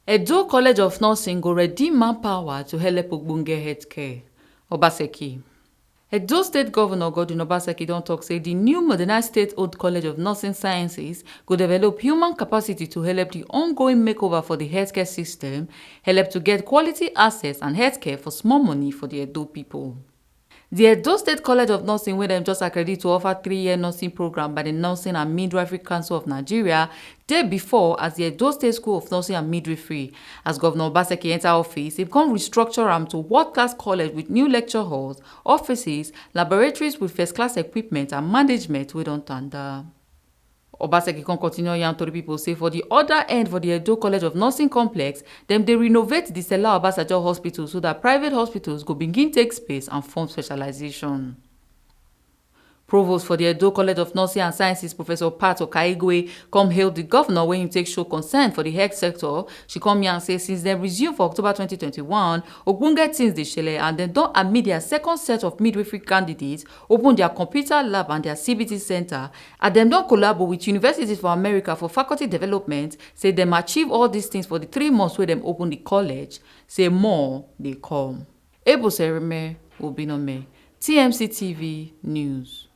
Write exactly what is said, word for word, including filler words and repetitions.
Edo College of Nursing go ready manpower to help ogbonge healthcare. Obaseki. Edo State Governor Godwin Obaseki don talk say the new modernized state-owned College of Nursing Sciences go develop human capacity to help the ongoing makeover for the healthcare system, help to get quality access and healthcare for small money for the Edo people. The Edo State College of Nursing, wey dem just accredit to offer three-year nursing program by the Nursing and Midwifery Council of Nigeria, dey before as the Edo State School of Nursing and Midwifery. As Governor Obaseki enter office, he come restructure am to world-class college with new lecture halls, offices, laboratories with first-class equipment and management wey don tanda. Obaseki come continue yarn tori people say for the other end for the Edo College of Nursing Complex, dem dey renovate the Stella Obasanjo Hospital so that private hospitals go begin take space and form specialization. Provost for the Edo College of Nursing and Sciences, Professor Pat Okaigwe, come hail the governor when he take show concern for the health sector. She come yarn say since dem resume for October twenty twenty-one, ogbonge things dey shele and dem don admit their second set of midwifery candidates, open their computer lab and their C B T center, and dem don collabo with universities for America for faculty development, say dem achieve all these things for the three months wey dem open the college, say more dey come. Ebo Sereme, Obinome, T M C T V News.